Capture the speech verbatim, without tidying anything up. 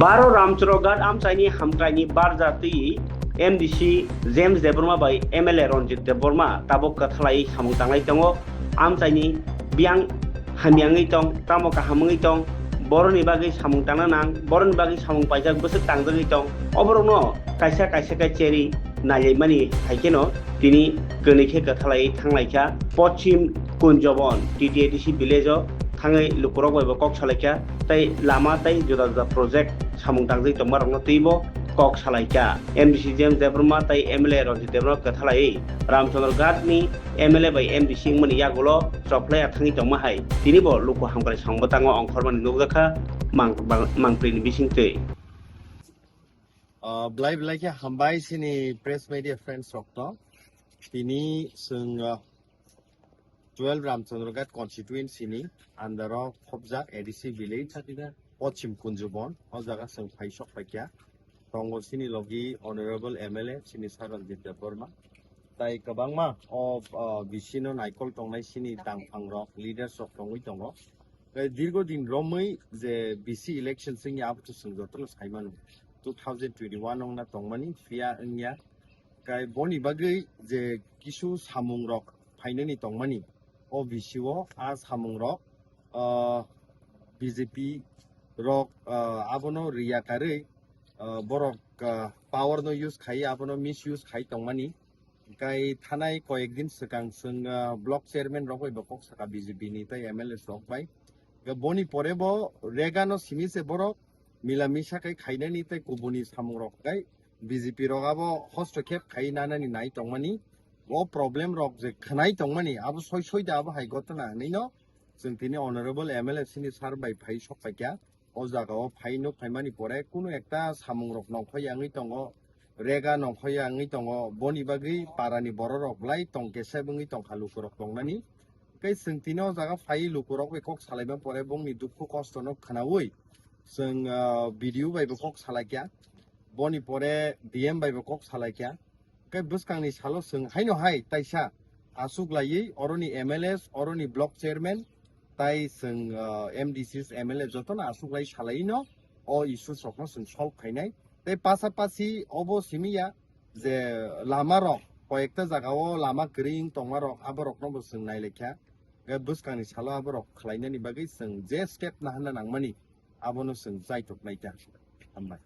Baro Ramchandra Ghat amchaini hamkraini barja twi M D C James Debbarma bai M L A Ranjit Debbarma tabuk kwthalai samung tanglai tongo. Amchaini biyang hamyangwi tong, tamo kaham wngwi tong, boroni bagwi samung tangna nang, boroni bagwi samung paijak bwswk tangjagwi tong, oborokno kaisa kaisa khe cherwi nailaimani hai kheno tini kwnwi khe kwthalai thanglaikha Pochim Kunjobon T T A D C village o thangwi lukurok bai bo kok salaikha tei lama tei juda juda project samung tangjagwi tongmarokno twibo kok salaikha. M D C James Debbarma tei M L A Ranjit Debbarma kwthalaiwi Ramchandra Ghat ni M L A bai M D C wngmani yagulo choplai athangwi tongma hai tini bo luku hamkrai song bwtango ongkhormani nukjakha mang-, mang-, mangpri ni bisingtwi. Ah, belai belai khe hambai chini press media friends rokno. Tini chwng, ah, twelve Ramchandra Ghat constituency ni under o khobjak A D C village Pochim Kunjubon, o jaga chwng phai sok paikha. Tongo chini logi Honorable M L A chini Sir Ranjit Debbarma. Tai kwbangma o, ah, B C no naikol tongnai chini tangphang rok, leaders rok tongwi tongo. Tei dirgo din romwi je B C election chwngya abo to chwng jotono saimano. Two thousand twenty-one wngna tongmani phiya wngya. Kai boni bagwi je kisu samung rok phainani tongmani o B C o a samung rok, ah, B J P rok, ah, abono riya karwi, ah, borok, ah, power no use khai, abono misuse khai tongmani. Kai thanai koyek din swkang chwng, ah, block chairman rok bai bo kok saka B J P ni tei M L A rok bai. Ga boni pore bo rega no simi se borok mila misa kai khainani tei kubuni samung rok kai B J P rok abo hostokhep khai nanani nai tongmani. O problem rok je khwnai tongmani abo soi soi da abo hai gotona hinwi no chwng tini Honorable M L A chini sir bai phai sok paikha. O jaga o phai nuk phaimani pore kunu ekta samung rok nongkhoi yangwi tongo, rega nongkhoi yangwi tongo, boni bagwi para ni borok rok belai tong kesep wngwi tongkha luku rok tongnani. Tei chwng tini o jaga phai luku rok bai kok salaima pore bongni dukhu kosto no khwnaui chwng, ah, B D O bai bo kok salaikha, boni pore D M bai bo kok salaikha. Khe bwskangni salo chwng haino hai taisa aswk laiwi oroni M L As, oroni block chairman, tai chwng, ah, M D Cs, M L A jotono aswk lai salai no o issues rokno chwng solve khainai. Tei pasapasi obo simi ya je lama rok, koyekta jaga o lama kwrwi wng tongma rok, abo rokno bo chwng nailaikha. Khe bwskangni salo abo rok khlainani bagwi chwng je step naharna nangmani, abono chwng chaitok naikha. Hambai.